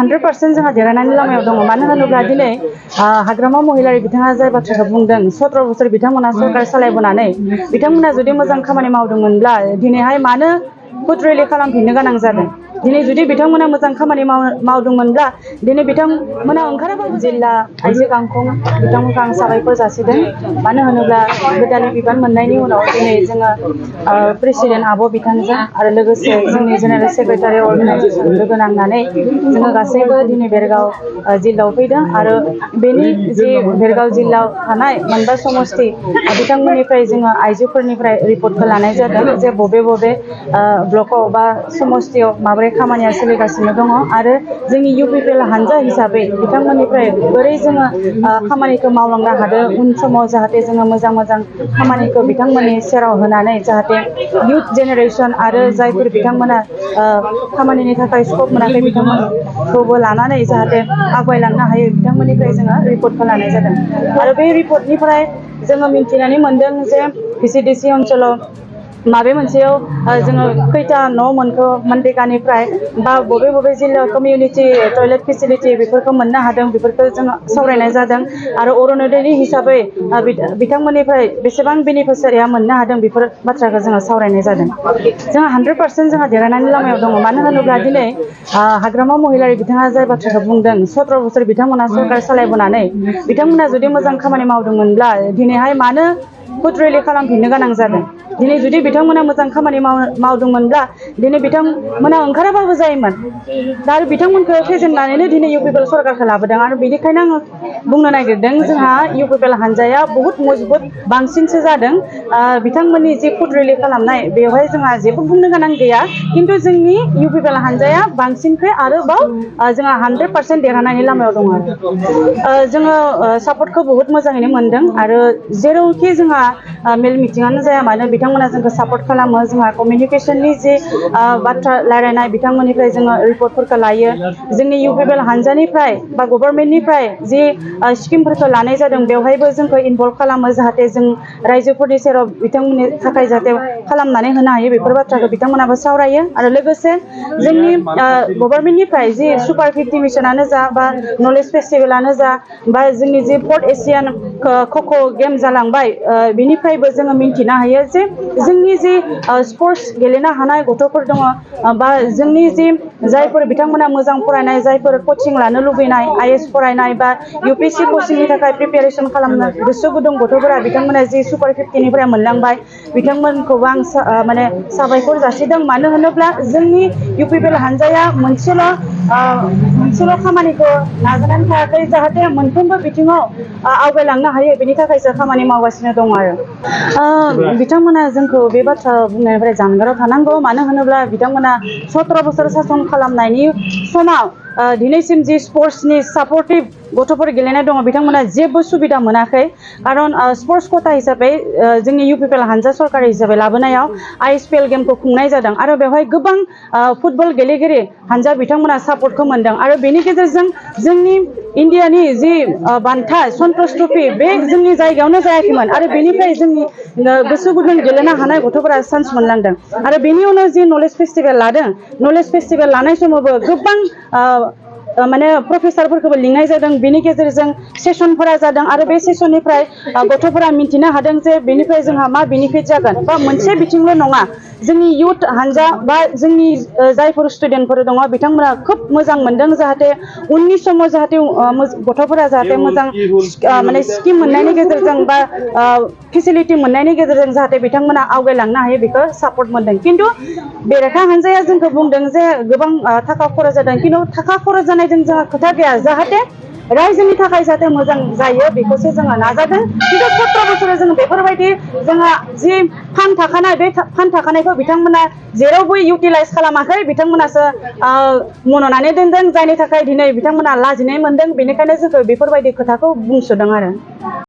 100% जोंहा देरहानायनि लामायाव दङ मानो होनोब्ला दिनै हाग्रामा महिलारि बिथाङा जाय बाथ्राखौ बुंदों 17 बोसोर बिथांमोना सरकार सालायबोनानै बिथांमोना जुदि मोजां खामानि मावदोंमोनब्ला दिनैहाय मानो भट रेलि खालामफिननो गोनां जादों दिनै जुदि बिथांमोना मोजां खामानि मावदोंमोनब्ला दिनै बिथांमोना ओंखाराबाबो जिल्ला आइजो गांखं बिथांमोनखौ आं साबायखर जासिदों मानो होनोब्ला गोदानै बिबान मोननायनि उनाव दिनै जोङो प्रेसिडेन्ट आब' बिथांजों आरो लोगोसे जोंनि जेनेरेल सेक्रेटारि अर्गानाइजेसन लोगो नांनानै जोङो गासैबो दिनै बेरगाव जिल्लायाव फैदों आरो बेनि जि बेरगाव जिल्लायाव थानाय मोनबा समस्ति बिथांमोननिफ्राय जोङो आइजोफोरनिफ्राय रिपर्टखौ लानाय जादों जे बबे ब्लकआव बा समस्तियाव माबोरै खामानिया सोलिगासिनो दङ आरो जोंनि UPPL हानजा हिसाबै बिथांमोननिफ्राय बोरै जोङो खामानिखौ मावलांनो हादों उन समाव जाहाथे जोङो मोजां खामानिखौ बिथांमोननि सेराव होनानै जाहाथे इयुथ जेनेरेसन आरो जायफोर बिथांमोना खामानिनि थाखाय स्कप मोनाखै बिथांमोनखौबो लानानै जाहाथे आवगायलांनो हायो बिथांमोननिफ्राय जोङो रिपर्टखौ लानाय जादों आरो बे रिपर्टनिफ्राय जोङो मिन्थिनानै मोनदों जे VCDC ओनसोलाव माबे मोनसेयाव जोङो खैथा न' मोनखो मनरेगानिफ्राय बा बबे जिल्लायाव कमिउनिटि टयलेट फेसिलिटि बेफोरखौ मोननो हादों बेफोरखौ जोङो सावरायनाय जादों आरो अरुनदयनि हिसाबै बिथांमोननिफ्राय बेसेबां बेनिफिसियारिया मोननो हादों बेफोर बाथ्राखौ जोङो सावरायनाय जादों जोंहा 100% जोंहा देरहानायनि लामायाव दङ मानो होनोब्ला दिनै हाग्रामा महिलारि बिथाङा जाय बाथ्राखौ बुंदों 17 बोसोर बिथांमोना सरकार सालायबोनानै बिथांमोना जुदि मोजां खामानि मावदोंमोनब्ला दिनैहाय मानो भट रेलि खालामफिननो गोनां जादों दिनै जुदि बिथांमोना मोजां खामानि मावदोंमोनब्ला दिनै बिथांमोना ओंखाराबाबो जायोमोन दा आरो बिथांमोनखौ फेजेननानैनो दिनै UPPL सरकारखौ लाबोदों आरो बेनिखायनो आङो बुंनो नागिरदों जोंहा UPPL हानजाया बहुत मजबुत बांसिनसो जादों बिथांमोननि जि भट रेलि खालामनाय बेवहाय जोंहा जेबो बुंनो गोनां गैया खिन्थु जोंनि UPPL हानजाया बांसिननिफ्राय आरोबाव जोंहा 100% देरहानायनि लामायाव दङ आरो जोङो सापर्टखौ बहुत मोजाङैनो मोनदों आरो जेरावखि जोंहा मेल मिटिङानो जाया मानो बिथांमोना जोंखौ सापर्ट खालामो जोंहा कमिउनिकेसननि जे बाथ्रा रायलायनाय बिथांमोननिफ्राय जोङो रिपर्टफोरखौ लायो जोंनि UPPL हानजानिफ्राय बा गभर्नमेन्टनिफ्राय जि स्किमफोरखौ लानाय जादों बेवहायबो जोंखौ इनभल्भ खालामो जाहाथे जों रायजोफोरनि सेराव बिथांमोननि थाखाय जाहाथे खालामनानै होनो हायो बेफोर बाथ्राखौ बिथांमोनाबो सावरायो आरो लोगोसे जोंनि गभर्नमेन्टनिफ्राय जि सुपार 50 मिशनानो जा बा नलेज फेस्टिभेलानो जा बा जोंनि जि 4th एसियान ख'ख' गेम जालांबाय बिनिफ्रायबो जोङो मिन्थिनो हायो जे जोंनि जि स्पर्ट्स गेलेनो हानाय गथ'फोर दङ बा जोंनि जि जायफोर बिथांमोना मोजां फरायनाय जायफोर कचिं लानो लुबैनाय IAS फरायनाय बा UPSC कचिंनि थाखाय प्रिपेरेसन खालामनो गोसो गुदुं गथ'फोरा बिथांमोना जि सुपार 50निफ्राय मोनलांबाय बिथांमोनखौबो आं माने साबायखर जासिदों मानो होनोब्ला जोंनि UPPL हानजाया मोनसेल' खामानिखौ नाजानानै थायाखै जाहाथे मोनफ्रोमबो बिथिङाव आवगायलांनो हायो बेनि थाखायसो खामानि मावगासिनो दं आरो बिथांमोना जोंखौ बे बाथ्रा बुंनायनिफ्राय जानगाराव थानांगौ मानो होनोब्ला बिथांमोना 17 बोसोर सासन खालामनायनि समाव दिनैसिम जि स्पर्ट्सनि सापर्टिभ गथ'फोर गेलेनाय दङ बिथांमोना जेबो सुबिदा मोनाखै खारन स्पर्ट्स खथा हिसाबै जोंनि UPPL हानजा सरकारि हिसाबै लाबोनायाव ISPL गेमखौ खुंनाय जादों आरो बेवहाय गोबां फुटबल गेलेगिरि हानजा बिथांमोना सापर्टखौ मोनदों आरो बेनि गेजेरजों जोंनि इन्डियानि जि बान्था सन्टोष ट्रफि बे जोंनि जायगायावनो जायाखैमोन आरो बेनिफ्राय जोंनि गोसो गुदुं गेलेनो हानाय गथ'फोरा चान्स मोनलांदों आरो बेनि उनाव जि नलेज फेस्टिभेल लादों नलेज फेस्टिभेल लानाय समावबो गोबां माने प्रफेसारफोरखौबो लिंनाय जादों बेनि गेजेरजों सेसनफोरा जादों आरो बे सेसननिफ्राय गथ'फोरा मिन्थिनो हादों जे बेनिफ्राय जोंहा मा बेनिफिट जागोन बा मोनसे बिथिंल' नङा जोंनि इयुथ हानजा बा जोंनि जायफोर स्टुडेन्टफोर दङ बिथांमोना खोब मोजां मोनदों जाहाथे उननि समाव जाहाथे गथ'फोरा जाहाथे मोजां माने स्किम मोननायनि गेजेरजों बा फेसिलिटि मोननायनि गेजेरजों जाहाथे बिथांमोना आवगायलांनो हायो बेखौ सापर्ट मोनदों खिन्थु बेरेखा हानजाया जोंखौ बुंदों जे गोबां थाखा खरस जादों खिन्थु थाखा खरस जानायजों जोंहा खोथा गैया जाहाथे रायजोनि थाखाय जाहाथे मोजां जायो बेखौसो जोङो नाजादों खिन्थु 17 बोसोराव जों बेफोरबायदि जोंहा जि फान्ड थाखानाय बे फान्ड थाखानायखौ बिथांमोना जेरावबो इउटिलाइज खालामाखै बिथांमोनासो मन'नानै दोनदों जायनि थाखाय दिनै बिथांमोना लाजिनाय मोनदों बेनिखायनो जोंखौ बेफोरबायदि खोथाखौ बुंसोदों आरो